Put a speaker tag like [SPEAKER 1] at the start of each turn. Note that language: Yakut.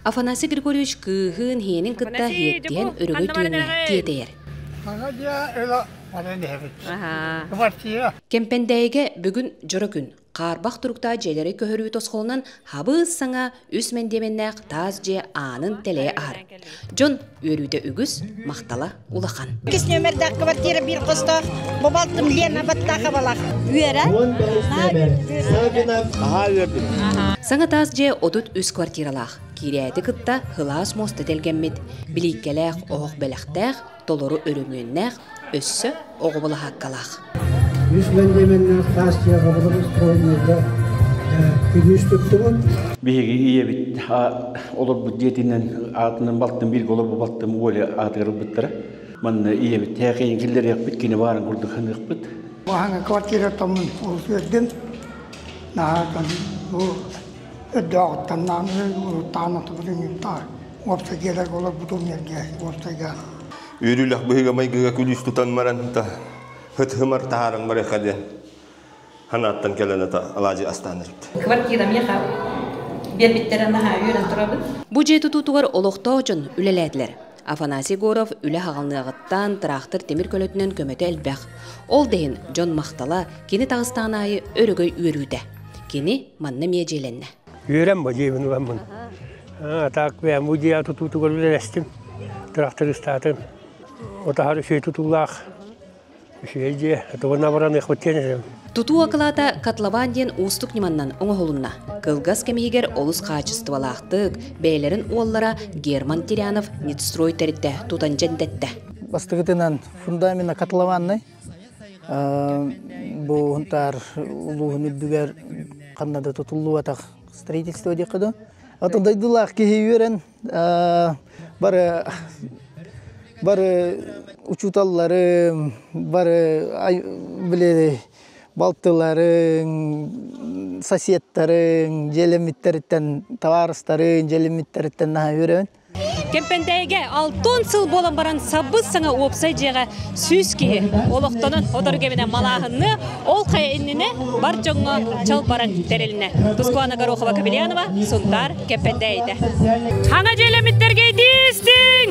[SPEAKER 1] Афанасий Григорьевич кыыһын, иһиэнин кытта иэттиһэн өрөгөй түгэҥҥэ тиэтэйэр. Кэмпэндээйигэ бүгүн дьоро күн. Хаарбах туруктаах дьиэлэри көһөрүү тосхолунан хабыс-саҥа үс мэндиэмэннээх таас дьиэ аанын тэлэйэ аһар. Дьон үөрүүтэ үгүс, махтала улахан.
[SPEAKER 2] Иккис нүөмэрдээх квартира биир хостоох бу балтым Лена Баттаховалаах үөрэ.
[SPEAKER 3] Наһаа үөрдүм.
[SPEAKER 1] Саҥа таас дьиэ 33 квартиралаах. Киирээти кытта сылаас муоста тэлгэммит, билииккэлээх, оһох бэлэхтээх, толору өрөмүөннээх, өссө оҕо былаһааккалаах.
[SPEAKER 4] Үс мэндиэмэннээх таас дьиэҕэ благоустроеннайга күлүүс туттубут.
[SPEAKER 3] Биһиги ийэбит олорбут дьиэтинэн аатынан балтым бииргэ олорбут балтым Оля аатыгар ылбыттара. Манна ийэбит тээкэйин киллэриэхпит, кини баарын курдук саныахпыт.
[SPEAKER 4] Баһаҥа квартираттаммын олус үөрдүм. Наһаа бу өрдөөҕүттэн уруттаан отубутун уопсай дьиэлэргэ олорбутум эргэ уопсайга.
[SPEAKER 5] Үөрүүлэх быһыыга-майгыга күлүүс тутан баран хыт-хымар таһааран барыахха диэн ханааттан кэлэн ата алаадьы астаан эбит.
[SPEAKER 6] Квартира миэхэ биэрбиттэрэ наһаа үөрэн турабын.
[SPEAKER 1] Бу дьиэ тутуутугар олохтоох дьон үлэлээтилэр. Афанасий Егоров үлэ хаҕылныаҕыттан тыраахтыр тимир көлөтүнэн көмөтө элбэх. Ол да иһин дьон махтала кини таҕыстаҕын аайы өрөгөй үөрүүтэ. Кини манна эмиэ дьиэлэннэ.
[SPEAKER 7] Үөрэн бу дьиэбин ыламмын. Так бэйэм бу дьиэ тутуутугар үлэлэстим. Тырахтарыыстаатым. Отаһар үчүгэй тутуулаах үчүгэй дьиэ. Тугунна баран ыахпыт диэн этим.
[SPEAKER 1] Тутуу акылаата котлован диэн уустук ньыманнан оҥоһулунна. Кылгас кэм иһигэр олус хаачыстыбалаахтык, бэйэлэрин уоллара Герман Терянов Нитстрой тэрилтэ тутан дьэндэттэ.
[SPEAKER 8] Бастакытынан фундамена котлованнай. Бу Сунтаар улууһун үрдүгэр ханна да тутуллубатах строительство диэххэ дуу. Ото дойдулаах киһи үөрэн бары бары учууталларым, бары били балтыларыҥ, соседтарыҥ, дьиэлэммиттэриттэн, табаарыстарыҥ дьиэлэммиттэриттэн наһаа үөрэбин.
[SPEAKER 1] Кэмпэндээйигэ алтон сыл буолан баран сабыс саҥа уопсай дьиэҕэ 100 киһи олохтонон отор кэминэ малааһынны ол хайа иннинэ бар дьоҥҥо чалбаран тэрилинэ. Тускуана Горохова-Кобельянова, Сунтаар, Кэмпэндээйитэ. Хаҥа дьиэлэммиттэргэ итиистиҥ!